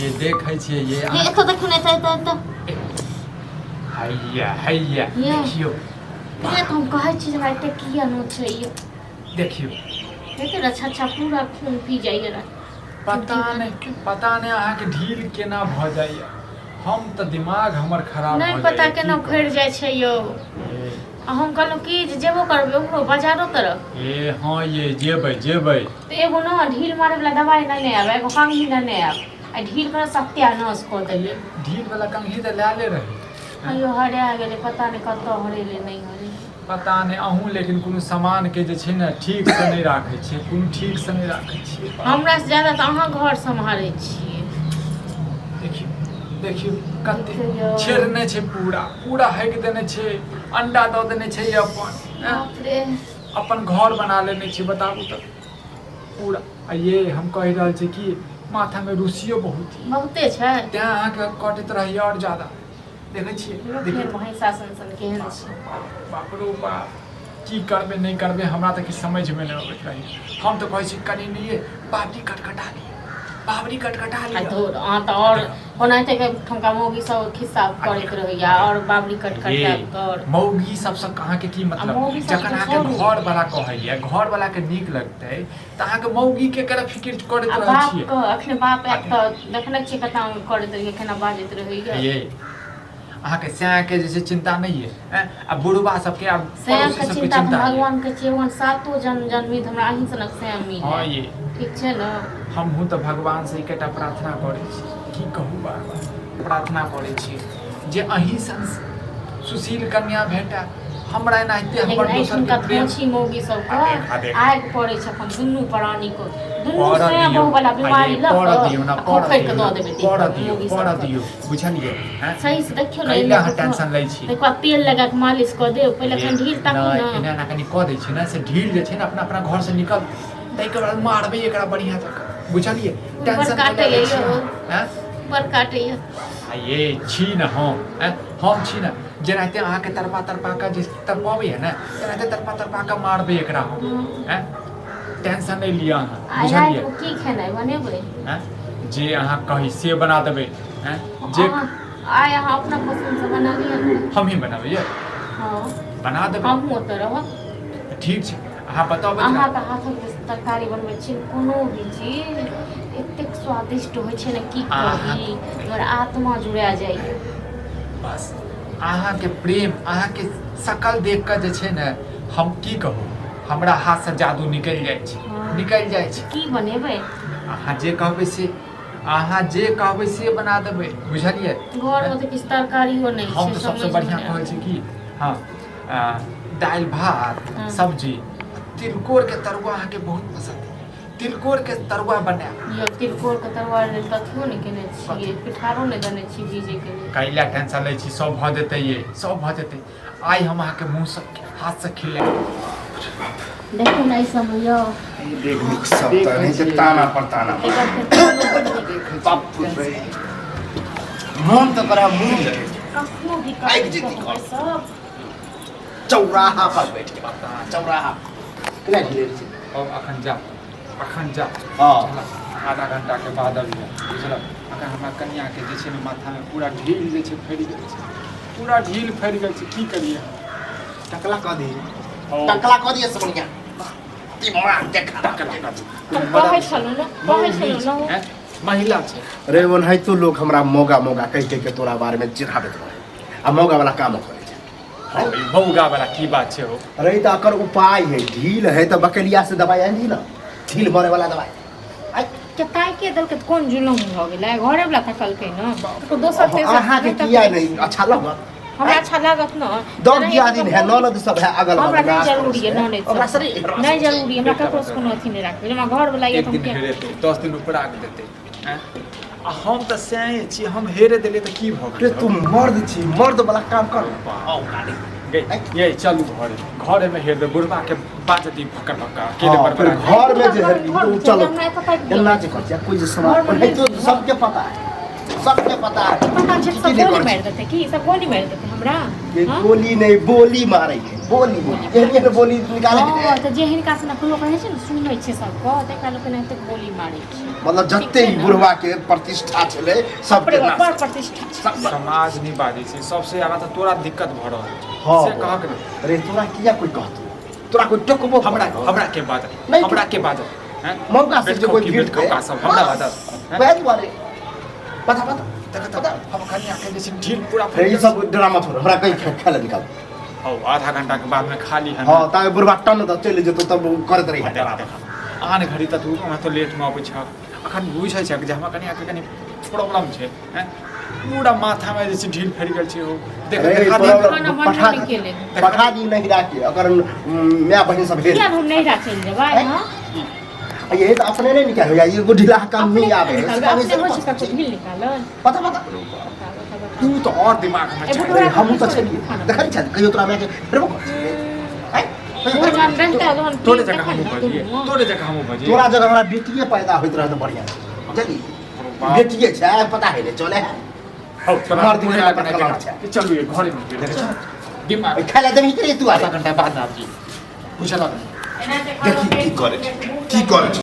ये देखै छियै ये हे एतऽ देखियौ ने एतऽ एतऽ एतऽ। हैया हैया। ये। देखियौ। से तऽ हम कहै छी जे हमरा एते किया नोचैए। देखियौ। देखियौ ने अच्छा अच्छा पूरा खून पी जाइए ने। पता नहि अहाँके ढील केना भऽ जाइए। हम तऽ दिमाग हमर खराब नहि भऽ पता जाइए, की केना कहू। उखड़ि जाइ छै यौ। ए, आ हम कहलहुँ कि जे जेबो करबै उम्हरो बाजारो तरफ। ए हँ ये जेबै जेबै। तऽ एगो ने ढील मारैवला दबाइ नेने आयब, एगो कंघी नेने आयब। आ ढील के सत्यानाश कऽ देबै। ढील वाला कंघी तऽ लए ले रही। अयो हरा गेलै, पता नहि कतऽ हरेलै नहि हरेलै। पता नहि अहूँ, लेकिन कोनो सामान के जे छै ने ठीक से नहि राखै छियै, कोनो ठीक से नहि राखै छियै। हमरा से ज्यादा तऽ अहाँ घर सम्हारै छियै। देखियौ देखियौ कते देखियौ। छेड़ने छै, पूरा पूरा हकि देने छै, अंडा दऽ देने छै अपन, हैं? बाप रे। अपन घर बना लेने छै, बताबू तऽ पूरा। आ ये हम कहि रहल छी कि माथामे रुसियो बहुत यऽ। बहुते छै। तेँ अहाँके कटैत रहैया आओर ज्यादा। देखै छियै, देखियौ देखियौ। केहन भैंसा सन सन केहन छै। बाप रो बाप, की करबै नहि करबै हमरा तऽ किछु समझमे नहि अबैत रहैया। हम तऽ कहै छी कनि नहि बाबरी कटकटा लिअ, बाबरी कटकटा आ लिअ। धुर, अहाँ तऽ आओर ओनाहिते के ठमका मौगी सब खिस्सा करैत रहैया आओर बाबरी कट ये कट कर। मौगी सबसँ अहाँके की आ मतलब? मौगी सब जखन तऽ अहाँके छोड़ू। घर वाला कहैया, घर वाला के नीक लगतै तऽ अहाँके मौगी के केना फिकिर करैत आ रहै बाप छियै? के अखने बाप आयत तऽ देखने छियै कतना करैत रहैया, केना बाजैत रहैया। ये अहाँके सैं के जे छै चिन्ता नहि ये, ऐं? आ बुढ़बा सबके आ सैं पड़ोसी के सबके चिन्ता तऽ चिन्ता ये। भगवान के छियै, ओहन सातो जन्म जन्मी तऽ हमरा अहीं सनक सैं मिले। हँ ये। ठीक छै ने? हमहूँ तऽ भगवान से एकेटा प्रार्थना करै छी, की कहू, बार बार प्रार्थना करै छी जे अहीं सन सुशील कन्या भेटय हमरा। एनाहिते लेकिन हमर दोसर एहिठुनका के प्रेम थोछी मौगी सबके आ देख, आ देख। आगि पड़ै छै अखन दुनू प्राणी के, दुनू पढ़ऽ सैं दियौ बहु वाला आ ये बीमारी लऽ पढ़ऽ कऽ दियौ ने, आ पढ़ऽ खोखरि दियौ कऽ दऽ ने, देबै देह पढ़ऽ पर दियौ, मौगी पढ़ऽ सबके। दियौ, बुझलियै? हैं? सही से देखियौ ने कैला एहिमे अहाँ कखनो टेंशन लै छी? ताहिके बाद तेल लगा कऽ मालिश कऽ देब पहिले। ये कनि ढील ताकू नहि ने। एना एना कनि कऽ दै छै ने से ढील जे छै ने अपना अपना घरसँ निकल, ताहिके बाद मारबै एकरा बढ़िआँ जकाँ, बुझलियै? बड़ टेंशन कैला काटैए लै छी यौ। अहाँ, हैं? बड़ काटैए। आ ये छी ने हम, आँय, हम छी ने, जेनाहिते अहाँके तड़पा तड़पा कऽ जे तड़पबैए ने तेनाहिते तड़पा तड़पा कऽ मारबै एकरा हम, आँय। टेंशन नहि लिअ अहाँ, आइ बुझलियै? रातिमे की खेनाइ बनेबै? आँय, जे अहाँ कही से बना देबै, आँय, जे आइ अहाँ अपना पसन्दसँ बना लिअ ने। हमही बनाबैए? हँ। बना देबै। हमहूँ ओतऽ रहब। ठीक छै, अहाँ बताबैत रहब। अहाँके हाथक जे तरकारी बनबै छी, कोनो भी चीज एतेक स्वादिष्ट होइ छै ने, की कही, हमर आत्मा जुड़ा जाइए। बस अहाँके प्रेम, अहाँके शकल देख कऽ जे छै ने, हम की कहू, हमरा हाथसँ जादू निकलि जाइ छै। हँ। निकलि जाइ छै। की बनेबै? अहाँ जे कहबै से, अहाँ जे कहबै से बना देबै, बुझलियै? घरमे तऽ किछु तरकारियो नहि हम छै। तऽ सबसँ समझमे बढ़िआँ नहि कहै आबै। छै कि हँ, दालि भात, हँ। सब्जी, तिलकोरके तरुआ अहाँके बहुत पसन्द अइ, तिलकोरके तरुआ बनायब। यौ, तिलकोरके तरुआ लेल तऽ अथियो नहि केने छियै, पिठारो नहि देने छी भीजैके लेल। कैला टेंशन लै छी? सब भऽ जेतै ये, सब भऽ जेतै। आइ हम अहाँके मुँहसँ हाथसँ खिलायब। देखू ने एहि सबमे यौ। देख सब तऽ नहीं छै, ताना पर ताना। एकर फेर कोनो बड नीक। बाप रे, मोन तऽ करा मुँह रहै छै। कखनो भी आगि जेती कहबै घर। सब चौराहा पर बैठ के बात, चौराहा केना ढीले छै। अब अखन जा, अखन जा। हँ। बुझलक? आधा घंटा के बाद अबिहे, बुझलक? अखन हमरा कनियाके जे छै ने माथामे पूरा ढील जे छै फड़ि गेल छै, पूरा ढील फड़ि गेल छै, की करियै हम? टकला कऽ दिहे। हँ। टकला कऽ दिहे से बढ़िया दिमाग देखा। टकला कऽ दू। हम कहै छलहुँ ने, कहै छलहुँ ने। हैं? महिला छै। रे, ओनाहितो लोग हमरा मौगा मौगा कहि कहि के तोरा बारे में चिढ़ाबैत रहे आ मौगा वाला काम करै छै। हँ, ई मौगा वाला की बात छै हो? अरे, तऽ एकर उपाय है, ढील है तऽ बकलिया से दवाइ आनि ने, ढील मरे वाला दवाइ आइ। के ताके देलकै तऽ कोन जुलुम भऽ गेलै? घरे वला तकलकै ने, ककरो दोसर तेसर अहाँके नहि किया तकलै। नहीं अच्छा लगत? हमरा अच्छा लागत ने। दस जेनाहि दिया दिन है, ननद सब है अगल हमरा बगल नहि आस जरूरी है पड़ोस है। ननद ओकरा सब शरीर नहि जरूरी है, हमरा बेटा ककरो से कोनो अथी नहि राखबै। हमरा घर वला ये एक तऽ हम दिन किया हेरेतै, 10 दिन उपरा के देतै, हैं? आ हम तऽ सएह छी, हम हेरे देलियै तऽ की भऽ रे गेल? तू मर्द छी, मर्द वाला काम कर। आओ गाड़ी। गे ये चलू घरे, घरे में हेर दे, बुढ़बा के बाजती भक्कर भक्कर अकेले। हाँ, फिर बड़बड़ा घर में जे घर है घर तो चलो हमरा एतऽ ताकि दियौ। एना जे कर छै, कोई जे समाज घरमे ओनाहितो नहि- सबके पता है। सबके पता है। पता छै की सब नहि गोली करै मारि देतै की? सब गोली मारि देतै हमरा? ये हँ? गोली नहीं, बोली मारे है, बोली। एहन एहन बोली निकाले हँ, है। तऽ जे हिनका से लोक रहै छै ने, सुनै छै सबके, तकरा लोक एनाहिते गोली मारै छै। मतलब जते ठीक छै ने? बुढ़वा के प्रतिष्ठा छलै सबके बड़ नाश। बड़ प्रतिष्ठा छै। समाज नहि बाजै छै, सबसे ज्यादा तऽ तोरा दिक्कत भऽ रहल छै। हँ। से कहक ने। अरे तोरा किया कोई कहतो? तोरा कोई टोकबो हमरा करतौ? हमरा के बाजत? नहीं। हमरा के बाजत हैं? मौका से जे कोई बेटखौकी, भीड़ बेटखौका सब हमरा बाजत हैं? वएह दुआरे पता पता देख तऽ, हम कनिया के जे छै ढील पूरा रे, ई सब ड्रामा छोड़, हमरा कहीं खाय लए निकाल। हौ, आधा घंटा के बाद में खाली है। हाँ, ताबे बुढ़वा टन दऽ चलि जेतौ, तब करैत रही देख देख, आन घड़ी तऽ तू ओना तऽ लेट में अबै छह, अखन बुझै छह जे हमरा कनिया के कनि प्रॉब्लम छै हैं? पूरा माथा में जे छै ढील फैल गेल छै। हो देख, अरे, देखा दे। प्रॉब्लम- खाना बनबो पठा नहि केलै। पठा दी नहिरा के, अगर माय बहिन सब भेल। किया हम नैहरा चलि जेबै? हैं? हँ? ये तऽ अपने नहि निकाल होइया, एगो ढीला काम अपने नहि आबै निकालबै, है। अपने होइ छै ककरो ढील निकालल? पता पता। बता बता बता। तू तऽ और दिमाग में ए, चढ़। बुढ़वा हमहूँ तऽ छलियै, देखै नहि छलियै कहियो तोरा मायके हेबो करै छलै? आँय? ओ जहन रहितै तहन तोरे पीब जकाँ तखन हमहूँ ने बजियै। दुनू। तोरे जकाँ हमहूँ बजियै। तोरा जगह हमरा बेटिए पैदा होइत रहत बढ़िआँ, बुझलियै? बेटिए छै, पता है नहि चले है। हौ, तोरा मर्द मोने के लागल कलम नहि छै। चलू, ये घरे में देखै छौ? दिमाग खाय लए देबही कि तू? आधा घंटा बाद आबि बुझलक। देखी की करै छै, की करै छै।